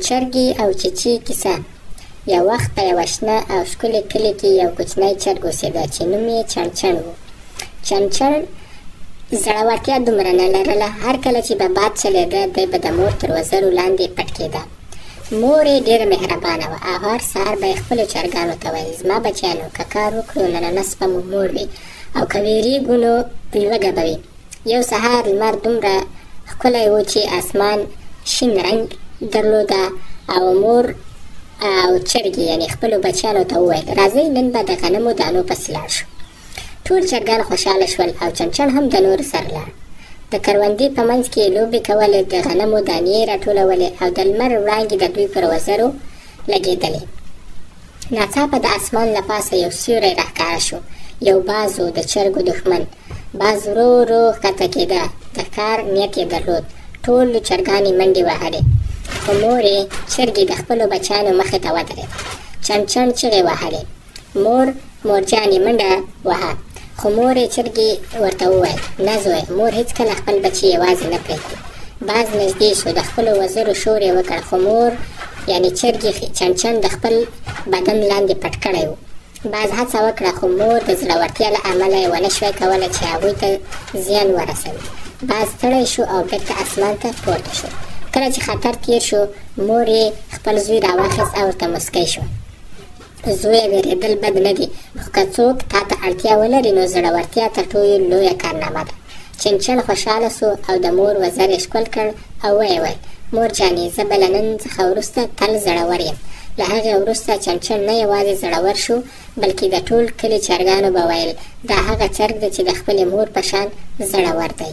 چرګې او چیچي کیسه. یو وخت په یوه شنه او ښکلي کلي کې یو کوچنی چرګ اوسېده چې نوم یې چڼچڼ و. چڼچڼ زړورتیا دومره نه لرله، هر کله چې به باد چلېده دی به د مور تر وزرو لاندې پټ کېده. مور یې ډېره مهربانه وه او هر سهار به یې خپلو چرګانو ته ویل: زما بچیانو، که کار وکړو نننه شپه مو موړ وي او که وېرېږو نو لوږه به وي. یو سهار لمر دومره ښکلی و چې اسمان شین رنګ درلوده او مور او چرګې یعنې خپلو بچیانو ته وویل: راځئ نن به د غنمو دانو پسې لاړ شو. ټول چرګان خوشحاله شول او چڼچڼ هم د نورو سره لاړ. د کروندې په منځ کې یې لوبې کولې، د غنمو دانې یې راټولولې او د لمر وړانګې د دوی پر وزرو لګېدلې. ناڅاپه د اسمان له پاسه یو سیوری راښکاره شو. یو باز و، د چرګو دښمن. باز ورو ورو ښکته کېده، د ښکار نیت یې درلود. ټولو چرګانې منډې وهلې، خو مور یې چرګې د خپلو بچیانو مخې ته ودرېده. چڼچڼ چیغې وهلې: مور، مورجانې، منډه وهه! خو مور یې چرګې ورته وویل: نه زویه، مور هېڅکله خپل بچي یوازې نه پرېږدي. باز نږدې شو، د خپلو وزرو شور یې وکړ، خو مور یعنې چرګې چڼچڼ د خپل بدن لاندې پټ کړی و. باز هڅه وکړه، خو مور د زړورتیا له امله یې ونه شوای کولی چې هغوی ته زیان ورسوي. باز ستړی شو او بېرته اسمان ته پورته شو. کله چې خطر تېر شو، مور یې خپل زوی راواخیست او ورته موسکۍ شوه: زویه، وېرېدل بد نه دي، خو که څوک تا ته اړتیا ولري نو زړورتیا تر ټولو لویه کارنامه ده. چنچڼ خوشحاله سو او د مور وزر یې ښکل کړ او ویې ویل: مور جانې، زه به له نن څخه وروسته تل زړور یم. له هغې وروسته چنچڼ نه یوازې زړور شو، بلکې د ټول کلي چرګانو به ویل: دا هغه چرګ دی چې د خپلې مور په شان زړور دی.